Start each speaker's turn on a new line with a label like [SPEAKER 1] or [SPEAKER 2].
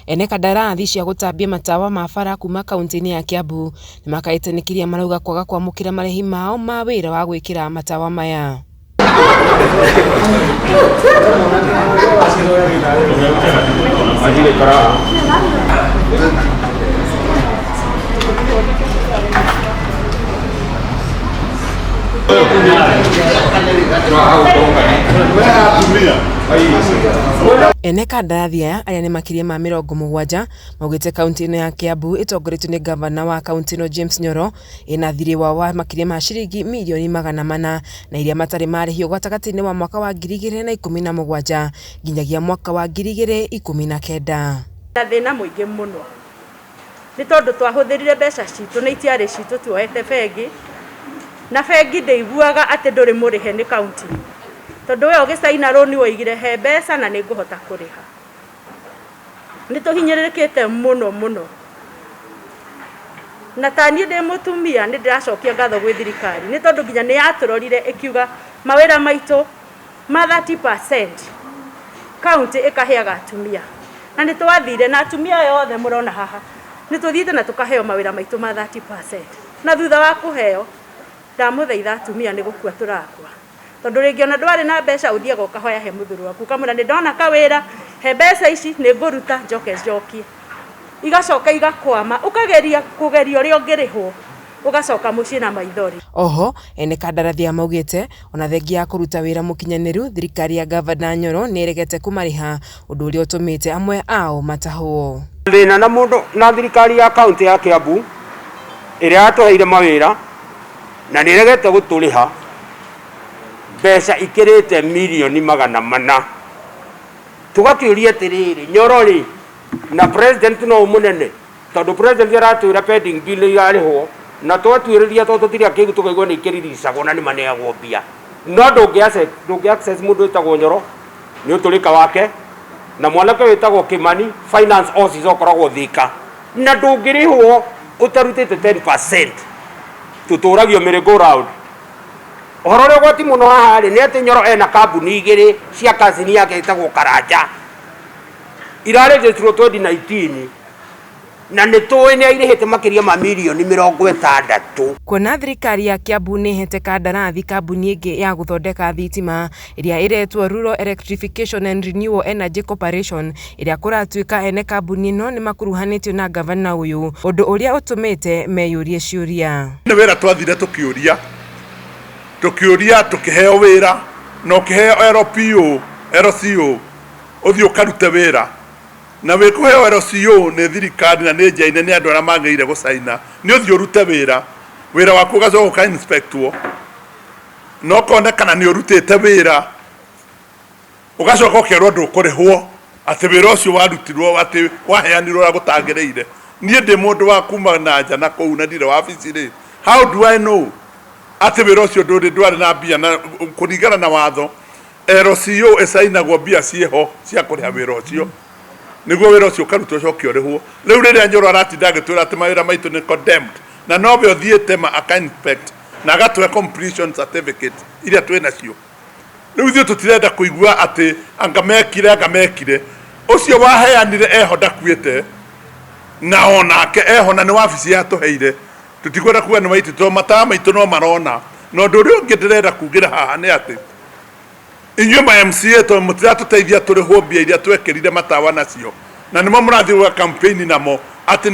[SPEAKER 1] Ene kandarathi cia gũtambia matawa ma bara kuma kaunti-inĩ ya Kiambu nĩmakaĩte nĩ kĩrĩa marauga kwaga kwamũkĩra marĩhi mao ma wĩra wa gwĩkĩra matawa maya. Ene kandarathi aya arĩa nĩ makĩria ma 70 maugĩte kaunti ĩno ya Kiambu ĩtongoretio nĩ ngavana wa kaunti ĩno James Nyoro ĩna thirĩ wao wa makĩria ma ciringi mirioni 400 na iria matarĩ marĩhio gatagatĩ-inĩ wa mwaka wa 2017 nginyagia mwaka wa 2019.
[SPEAKER 2] Na thĩna mũingĩ mũno nĩ tondũ twahũthĩrire mbeca citũ na itiarĩ citũ, tuoete bengi na bengi ndĩiguaga atĩ ndũrĩ mũrĩhe nĩ kaunti, tondũ we ũgĩcaina rũni woigire he mbeca na nĩ ngũhota kũrĩha. Nĩ tũhinyĩrĩrĩkĩte mũno mũno, na ta niĩ ndĩ mũtumia nĩ ndĩracokia ngatho gwĩ thirikari nĩ tondũ nginya nĩ yatũrorire ĩkiuga mawĩra maitũ ma 30% kaunti ĩkaheaga atumia, na nĩ twathire na atumia aya othe mũrona haha nĩ tũthiĩte na tũkaheo mawĩra maitũ ma 30%, na thutha wa kũheo ndamũthaitha atumia nĩ gũkua tũrakua, tondũ rĩngĩ ona ndwarĩ na mbeca ũthiaga ũkahoya he mũthuri waku ũkamwĩra nĩ ndona kawĩra, he mbeca ici nĩ ngũruta njoke njokie, igacoka igakwama, ũkageria kũgeria ũrĩa ũngĩrĩhwo ũgacoka mũciĩ na maithori.
[SPEAKER 1] Oho ene kandarathi aya maugĩte ona thengia ya kũruta wĩra mũkinyanĩru thirikari ya ngavana Nyoro nĩ ĩregete kũmarĩha, ũndũ ũrĩa ũtũmĩte amwe ao matahwo.
[SPEAKER 3] Thĩna na mũndũ na thirikari ya kaunti ya Kiambu ĩrĩa yatũheire mawĩra na nĩ ĩregete gũtũrĩha mbeca ikĩrĩte mirioni 400. Tũgakĩũria atĩrĩrĩ, Nyoro rĩ na president no mũnene, tondũ president aratwĩra pending bill nĩ irarĩhwo, na twatuĩrĩria tondũ tũtirĩ akĩgu tũkaigua nĩ ikĩriricagwo na nĩ maneagwo mbia, no ndũngĩ access mũndũ wĩtagwo Nyoro nĩ ũtũrĩka wake, na mwanake wĩtagwo Kimani finance officer ũkoragwo Thika, na ndũngĩrĩhwo ũtarutĩte 10%. Tũtũragio merry go round. Ũhoro ũrĩa ũgwati mũno haha rĩ nĩ atĩ Nyoro ena kambuni igĩrĩ cia kazini yake ĩtagwo Karanja, iraregisterirwo 2019 na nĩ tũĩ nĩ airĩhĩte makĩria ma mirioni 60.
[SPEAKER 1] Kuona thirikari ya Kiambu nĩ ĩhete kandarathi kambuni ĩngĩ ya gũthondeka thitima ĩrĩa ĩretwo Rural Electrification and Renewable Energy Corporation, ĩrĩa kũratuĩka ene kambuni ĩno nĩ makuruhanĩtio na ngavana ũyũ, ũndũ ũrĩa ũtũmĩte meyũrie ciũria.
[SPEAKER 4] Nĩ wĩra twathire tũkĩũria tũkĩũria tũkĩheo wĩra na ũkĩheo LPO LCO ũthiĩ ũkarute wĩra, na wĩ kũheo LCO nĩ thirikari na nĩ njaine nĩ andũ arĩa magĩrĩire gũcaina, nĩ ũthiĩ ũrute wĩra, wĩra waku ũgacoka ũka inspectwo na ũkonekana nĩ ũrutĩte wĩra, ũgacoka ũkerwo ndũkũrĩhwo atĩ wĩra ũcio warutirwo atĩ waheanirwo ũrĩa gũtagĩrĩire. Niĩ ndĩ mũndũ wa kuma na nja na kũu na ndirĩ wabici rĩ, how do I know atĩ wĩra ũcio ndũrĩ ndwarĩ na mbia? Na kũringana na watho LCO ĩcainagwo mbia ciĩho cia kũrĩha wĩra ũcio nĩguo wĩra ũcio ũkarutwo ũcoke ũrĩhwo. Rĩu rĩrĩa Nyoro aratinda agĩtwĩra atĩ mawĩra maitũ nĩ condemned, na nowe ũthiĩte ma aka inspect na agatũhe completion certificate iria twĩ nacio, rĩu ithuĩ tũtirenda kũigua atĩ anga mekire anga mekire. Ũcio waheanire eho ndakuĩte, na onake eho na nĩ wabici yatũheire. Tũtikwenda kuga nĩ waitũ tondũ matawa maitũ no marona. Na ũndũ ũrĩa ũngĩ ndĩrenda kugĩra haha nĩ atĩ inyuĩ ma MCA tondũ mũtiratũteithia tũrĩhwo mbia iria twekĩrire matawa nacio, na nĩmo mũrathiĩ gwĩka campaign namo atĩ